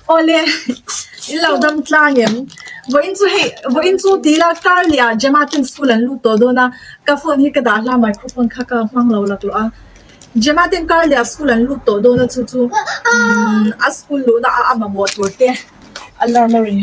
Awle, in lo dam tlang em? Vawiin chu hei, vawiin chu ti ila kar leh ah Gemma ten school an lut tawh dawn a, ka phone hi ka dah hla microphone kha ka hmang lo laklawh a. Gemma ten kar leh ah school an lut tawh dawn a chu chu umm a school luhna a a mamawh tur te alarm a ri.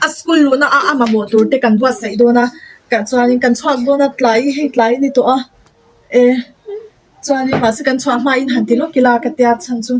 A school luhna a a mamawh tur te kan buatsaih dawn a, tah chuanin kan chhuak dawn a tlai hei tlai a ni tawh a e chuanin mahse kan chhuah hmain han ti lawk ila ka tia chhan chu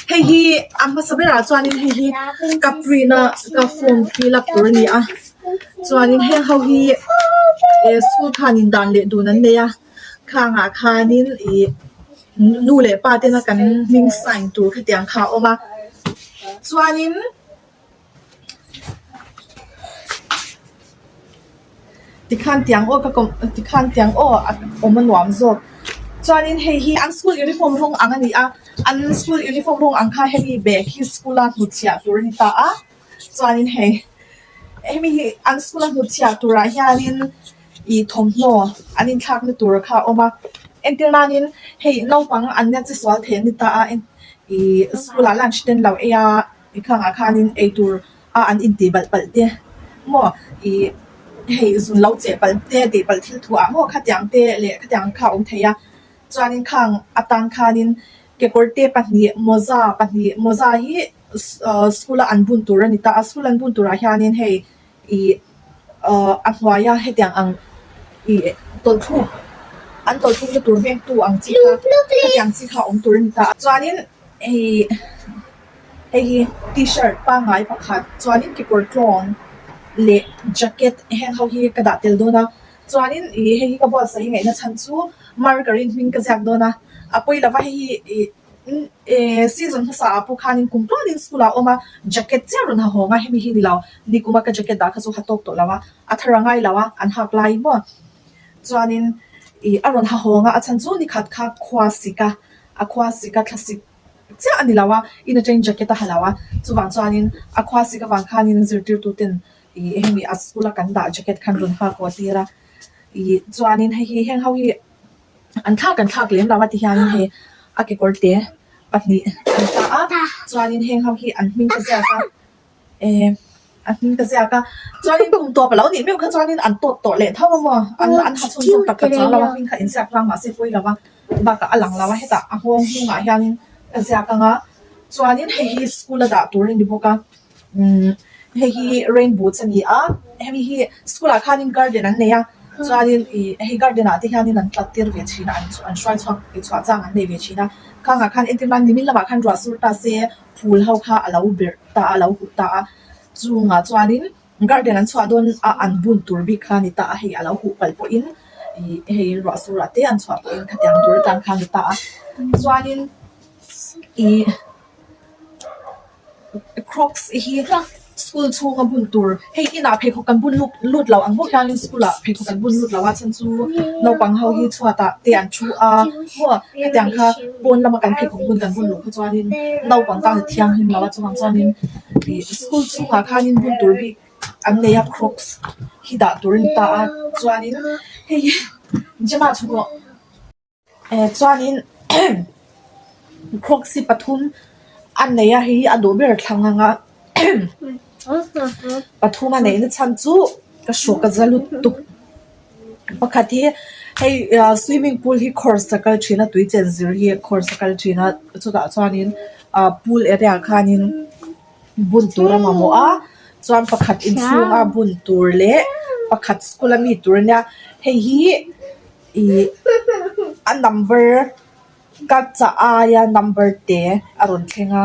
hei hi a hmasa berah chuanin hei hi ka print a ka form fill up tur a ni a chuanin heng ho hi eh school khanin dan leh dun an nei a khangah khanin ih. Nu leh pa tena kan hming sign tur khatiang kha a awm a chuanin tikhan tiang aw ka kawm tikhan tiang aw a awm a nuam zawk chuanin hei hi an school uniform rawng ang a ni a an school uniform rawng ang kha hemi bag hi school a hnutchhiah tur a ni ta a chuanin hei hemi hi an school a hnutchhiah turah hianin. Ih thawmhnaw an inthlakna tur kha a awm a entir nanin hei naupang an nia che sual thei an ni ta a ih school ah lunch te an lo ei a tikhangah khanin eitur a an intih balh palh te maw ih hei zun lo cheh palh te tih palh thil thu ah maw khatiang te leh khatiang kha a awm thei a chuanin khang atan khanin kekawr te pahnih mawza pahnih mawza hi school a an bun tur a ni ta a school an bun turah hianin hei. Ih ahh a hnuaia hetiang ang ih tawlhthluk an tawlhthluk na tur vengtu ang chi kha hetiang chi kha a awm tur a ni ta a chuanin hei hei hi t-shirt pangngai pakhat chuanin kekawr tlawn leh jacket heng ho hi ka dah tel dawn a chuanin ih hei hi ka buatsaih ngaihna chhan chu marker in hming ka ziak dawn a a pawi lova hei hi ih. Ehh season hmasa ah pawh khanin kum tluanin school ah a awm a, jacket chiah rawn ha hawng a, hemi hi ni lo, nikuma ka jacket dah kha chu ha tawk tawh lo a, a thar a ngai lo a, an hak lai maw chuanin ih a rawn ha hawng a, a chhan chu nikhat kha khua sik a, a khua sik a thla sik chiah a ni lo a, in atangin jacket a ha lo a, chuvang chuanin a khua sik avang khanin zirtirtu ten ih hemi a school a kan dah jacket khan rawn hak haw tir a, ih chuanin hei hi heng ho hi. An thlak an thlak lem lo a ti hianin hei a kekawr te pahnih an ta a chuanin heng ho hi an hming ka ziak a eh an hming ka ziak a chuanin kum tawp a lo nih meuh kha chuanin an tawt tawh leh tho a maw an an ha chhunzawm tak tak chuang lo a hming kha inziak vang mahse pawi lo a bakah a lang lo a hetah a nghawng hnungah hianin ka ziak ang a chuanin hei hi school a dah tur a ni bawk a. Umm hei hi rain boots a ni a hemi hi school ah khanin garden an nei a chuanin ih hei garden ah te hianin an tlat tir ve thin a an an hruai chhuak tih chhuah chang an nei ve thin a khang ah khan entir nan nimin lamah khan ruah sur ta se phul ho kha a lo berh ta a lo huh ta a chungah chuanin garden an chhuah dawn a an bun tur bik kha a ni ta a hei a lo huh palh pawhin ih hei ruah sur ah te an chhuah pawhin khatiang tur atan khan a ni ta a chuanin ih. Crocs hi school chhunga bun tur hei inah pheikhawk kan bun lut lut lo ang bawk hianin school ah pheikhawk kan bun lut lo a chhan chu naupang ho hi chhuat ah te an thu a maw hetiang kha pawn lama kan pheikhawk bun kan bun luh kha chuanin naupang tan a thianghlim lo a chuvang chuanin ih school chhungah khanin bun tur bik an nei a crocs hi dah tur a ni ta a chuanin hei hi Gemma chhungkaw. Eh chuanin crocs hi pathum a nei a hei hi a duh ber thlang ang a pathum a neihna chhan chu ka hrawk a za lutuk pakhat hi hei ah swimming pool hi course a kal thin a tui chen zir hi course a kal thin a chutah chuanin ah pool area ah khanin bun tur a mamawh a chuan pakhat inchhunga bun tur leh pakhat school a mi tur ania hei hi. Ih a number ka chah aia number te a rawn thleng a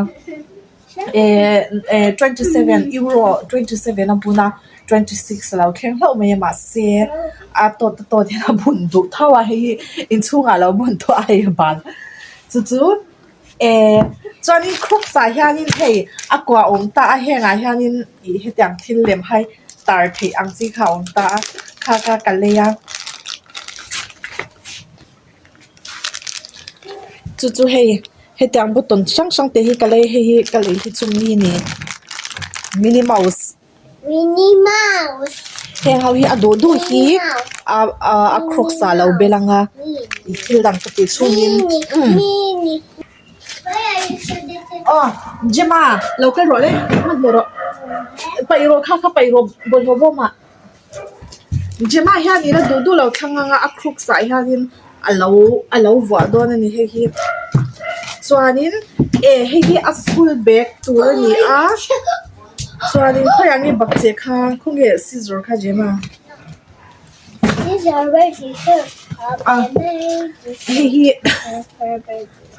eh eh 27 euro 27 a bun a 26 a lo thleng hlauh mai a mahse a tawt a tawt hian a bun duh tho a hei hi inchhungah a lo bun tawh a hei a ban chu chu. Eh chuanin crocs ah hianin hei a kua a awm ta a hengah hianin ih hetiang thil lem hai tar theih ang chi kha a awm ta a kha kha ka lei a chu chu hei hetiang button hrang hrang te hi ka lei hei hi ka lei hi chu mini mini mouse heng ho hi a duh duh hi a a crocs ah a lo bel ang a thil dang ka tih chhungin umm. Aw Gemma lo kal rawh le hmanhmawh rawh paih rawh kha kha paih rawh bawlhhlawh bawm ah Gemma hianin a duh duh lo thlang anga a crooks ah hianin a lo a lo vuah dawn a ni hei hi chuanin eh hei hi a school bag tur a ni a chuanin khawiah nge bakcheh kha khawnge scissor kha Gemma. Hei hi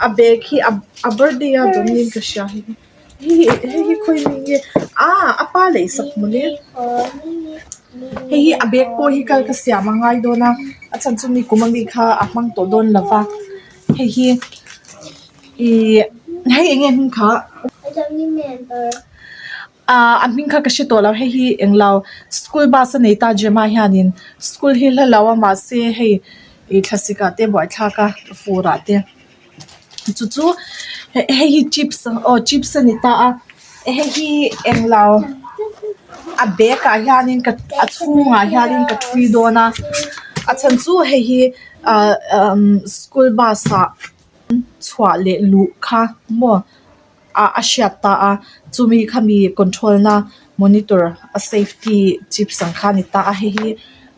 a bag hi a birthday a dawn niin ka hria hei hi hei hi khawi mi nge ah a pa lei sak mawle hei hi a bag pawh hi kal ka siam a ngai dawn a a chhan chu mi kum ami kha a hmang tawh dawn lo va hei hi ihh hei eng nge hming kha. Ahh a hming kha ka hre tawh lo hei hi englo school bus a nei ta Gemma hianin school hi hla lo a mahse hei ih thlasik ah te buaithlak a fur ah te chu chu hei hi chips aw chips a ni ta a hei hi englo a bag ah hianin ka a chhungah hianin ka thui dawn a a chhan chu hei hi ahh umm school bus ah chhuah leh luh kha maw. ah a hriat ta a chumi khami control na monitor a safety chips ang kha a ni ta a hei hi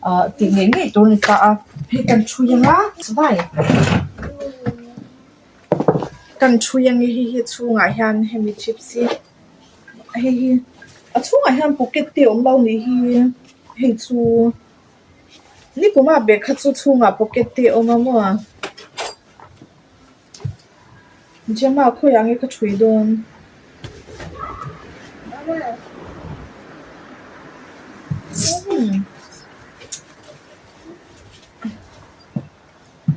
ah tih ngei ngei tur a ni ta a hei kan ṭhui anga vai kan ṭhui ange hei hi chhungah hian hemi chips hi hei hi a chhungah hian pocket te a awm lo a nih hi hei chu nikum a bag kha chu chhungah pocket te a awm a maw. Gemma khawiah nge ka thui dawn?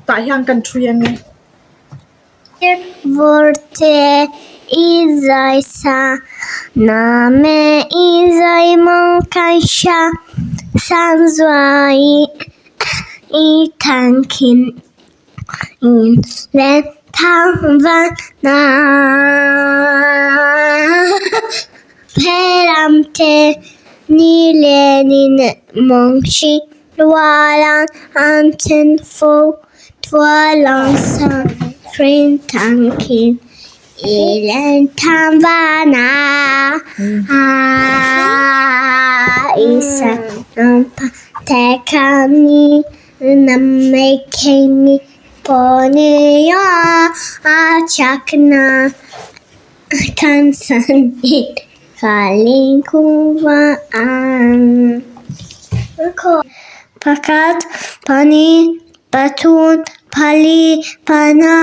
Tah hian kan thui ange. Vawrte i zai sa na me i zai mawng kan hria sang zuai i thankin. Pakhat, pahnih, pathum, pali, panga,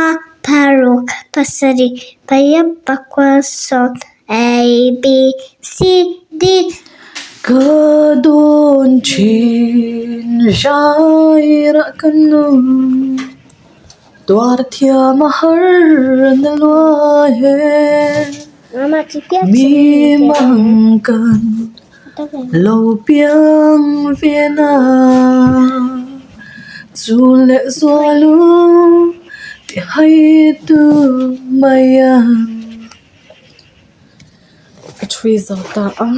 paruk, pasarih, pariat, pakua, sawm, A, B, C, D. Ka dawn thin zairah ka nu tuar thiam a har na lua he mi mang kan lo piang ve na chu leh zual u ti hai tu mai ang. Ka thui zo ta a.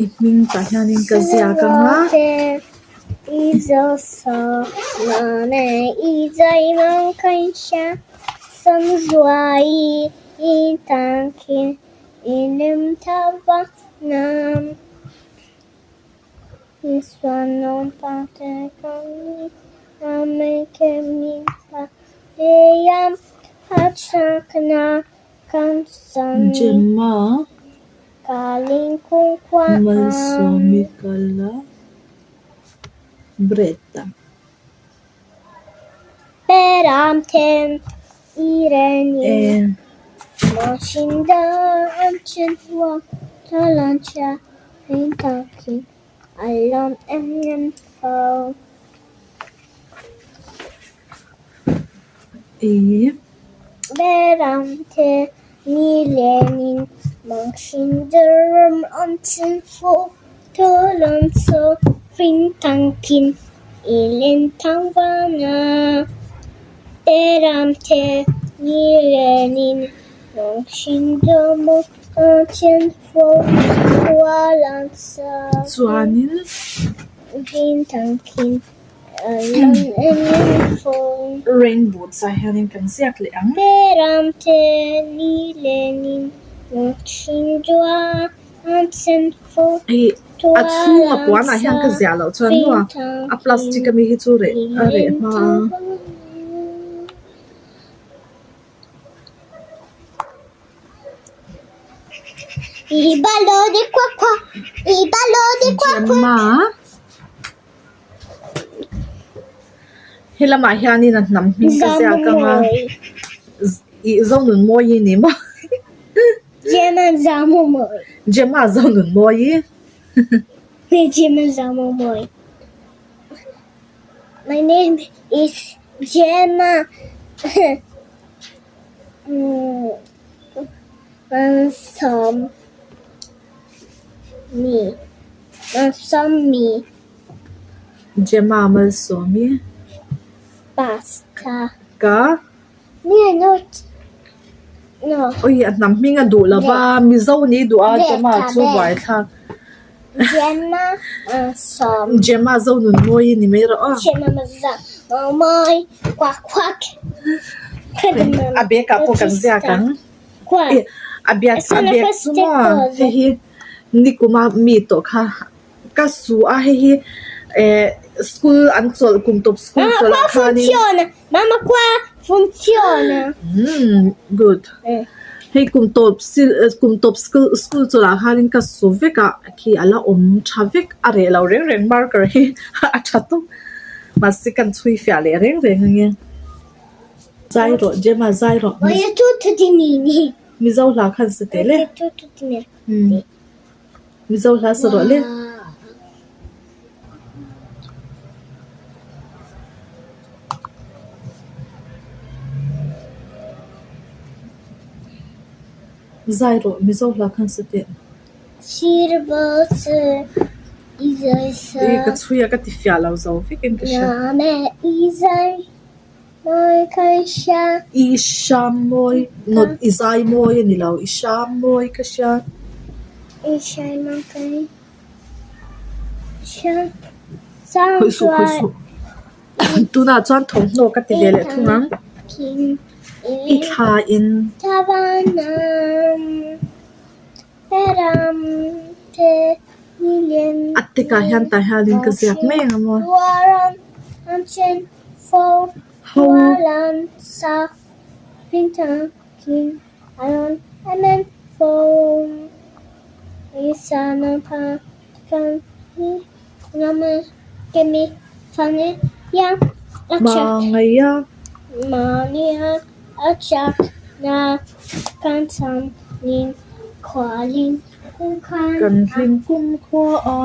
I hming tah hianin ka ziak ang a. Gemma Malsawmi Kala Bretta. E. E. Chuanin rain boots ah hianin kan ziak leh ang. Ih a chhunga puanah hian ka ziah loh chuan maw a plastic ami hi chu reh a reh hma a. Gemma helamah hianin a hnam hming ka ziak ang a ih Zonunmawii ni maw. Gemma Zonunmawii. My name is Gemma Malsawmi Malsawmi Gemma Malsawmi Pasta Ka Me not No Oi a hnam hming a duh lova Mizo ni duh a Gemma chu buaithlak Gemma Malsawm Gemma Zonunmawii ni mai rawh aw. Gemma Malsawmi Quack quack A bag ah pawh kan ziak ang. A biak a bag chu maw hei hi nikuma mi tawh kha ka su a hei hi eh school an chawlh kum tawp school chawlh ah khanin Mama qua funziona umm good hei kum tawp kum tawp school school chawlh ah khanin ka su vek a khi a la awm tha vek a reh lo reng reng marker hi a tha tawp mahse kan chhui fiah leh reng reng ang e. Zai rawh Gemma zai rawh Mizo hla khan sa teh le Mizo hla sa rawh le. Zai rawh Mizo hla khan sa teh. Ih ka chhui a ka ti fiah lo zo vek in ka hria. I hram mawi not i zai mawi a ni lo i hram mawi ka hria. Khawih suh khawih suh tunah chuan thawmhnaw ka ti ve leh thung ang i thla in. A tikah hian tah hianin ka ziak mai ang maw. Ho. Hmangaih a. Kan hlim kum khua a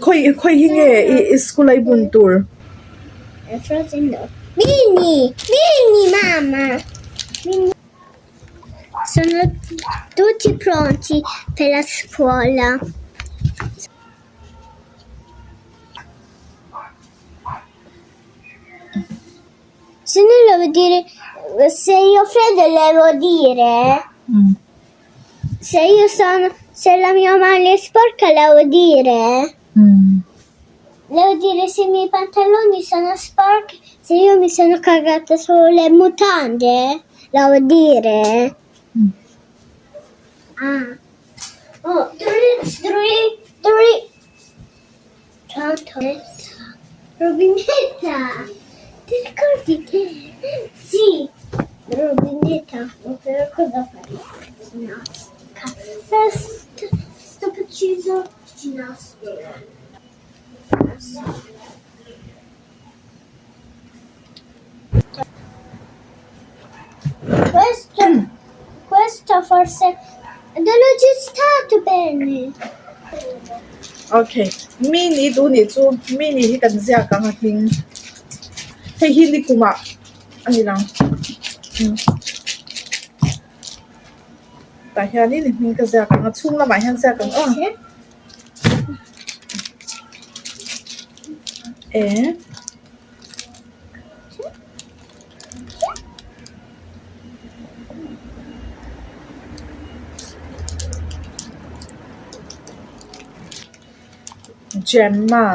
khawi khawi hi nge i school a i bun tur. Sono tutti pronti per la scuola. Se noi devo dire, se io freddo devo dire, se io sono, se la mia maglia è sporca devo dire, devo dire se i miei pantaloni sono sporchi, se io mi sono cagata sulle mutande, devo dire. Ah. Oh, three, three, three. Rubinetta, ti ricordi che? Sì, Rubinetta, però cosa fai? Ginnastica. Sto, sto facendo ginnastica. Questo, questo forse non ho gestato bene. Okay mi ni duh nih chu mi ni hi kan ziak ang a hming hei hi nikumah a ni lang tah hianin i hming ka ziak ang a chhung lamah hian ziak ang aw. E. Gemma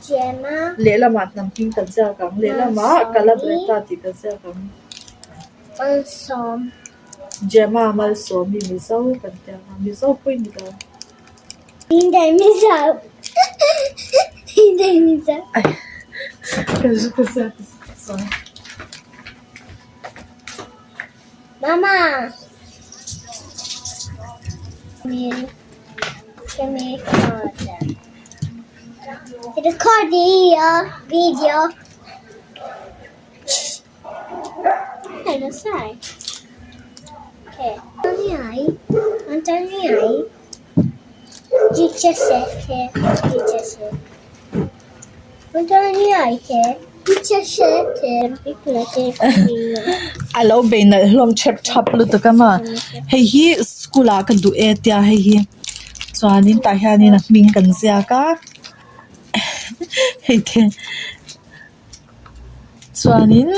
Gemma lehlamah hnam hming kan ziak ang lehlamah Calabretta tih kan ziak ang. Malsawm Gemma Malsawmi Mizo kan ti ang a Mizo pawh i ni lo. Mizo Mizo Mama Che mi ricorda. Ti ricordi io? Video? Eh, lo sai. Che? Quanti hai? Quanti anni hai? 17. 17. Quanti anni hai te? 17. Piccola telefonino. A lo bei nalh hlawm thep thap lutuk a maw hei hi school ah ka duh e tia hei hi chuanin tah hianin a hming kan ziak a hei te chuanin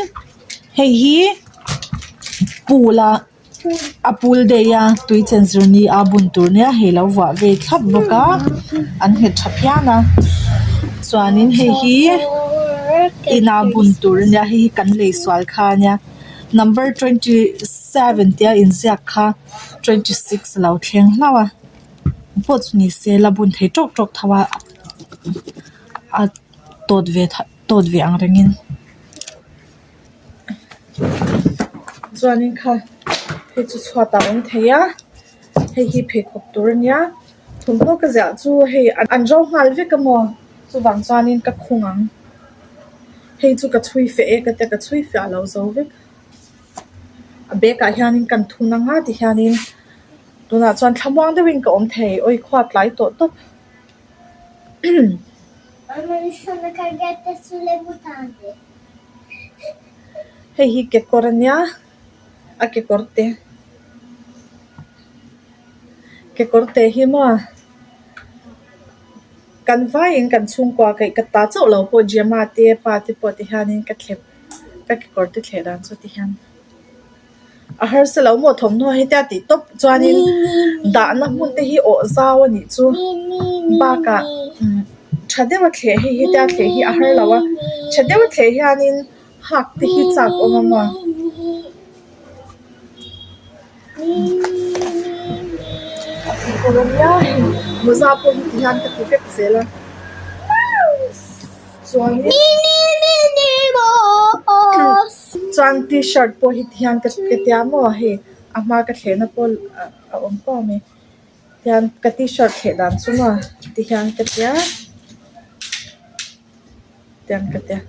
hei hi pool a a pool day a tui chen zir ni a bun tur nia hei lo vuah ve thlap bawk a an nghet tha phian a chuanin hei hi ina bun tur ania hei hi kan lei sual kha ania number 27 tia inziak kha 26 a lo thleng hlauh a pawh chu ni se la bun thei tawk tawk tho a a tawt ve tawt ve ang rengin. Chuanin kha hei chu chhuat ah a awm thei a hei hi pheikhawk tur a nia thawmhnaw ka ziah chu hei an ro nghal vek a maw chuvang chuanin ka khung ang hei chu ka chhui feh e ka tia ka chhui feh a lo zo vek a bag ah hianin kan thun ang a tihianin tunah chuan thlamuang deuhin ka awm thei awi khua tlai tawh tawp. Hei hi kekawr a nia a kekawr te kekawr te hi maw kan vaiin kan chhungkua kaih ka ta chauh lo pawh Gemma te pa te pawh ti hianin ka thlep ka kekawr te thleh dan chu ti hian. A harsa lo maw thawmhnaw hetia tih tawp chuanin dahna hmun te hi awh zau a nih chu bakah tha deuha thleh hei hetia thleh hi a har lo a tha deuha thleh hianin hak te hi chak awm a maw. Mawza pawh hi ti hian ka ti vek zel a chuanin. Chuan t-shirt pawh hi tihian ka ka tia maw hei a hma ka thlehna pawh a awm pawh a ni tihian ka t-shirt thleh dan chu maw tihian ka tia tiang ka tia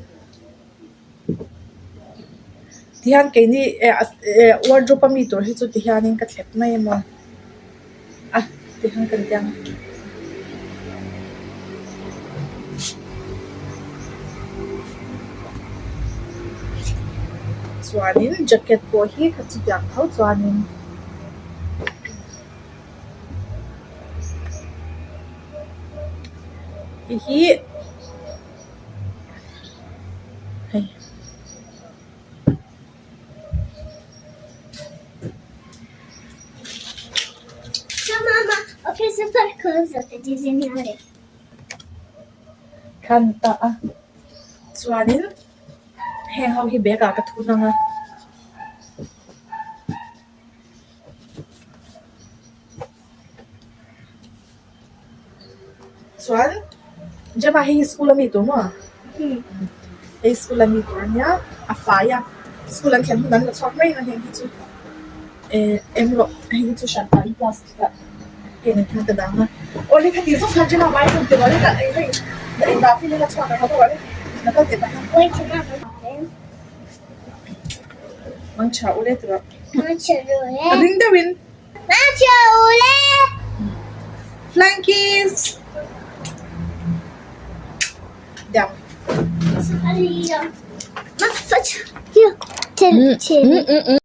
tihian keini eh eh wardrobe a mi tur hi chu tihianin ka thlep mai a maw a tihian kan tia. Chuanin jacket pawh hi ka chutiang tho chuanin hei hi hei. Ciao mamma, ho preso qualcosa per disegnare. Khan ta a chuanin heng ho hi bag ah ka thun ang a. Chuan Gemma hei school a mi tur maw? Hei school a mi tur a nia a fai a school an thlen hun an la chhuak mai ang heng hi chu eh eng rawh hei hi chu hran pahin plastic ah hei nen hian ka dang a aw le khati zawng khan Gemma vai rawn ti rawh le hei hei dah fil in a chhuak ang a rawh le la kal teh pahin Mangtha ule ti rawh a ring deuhin. Flying kiss. Diam. Ma faccio io. Te, te.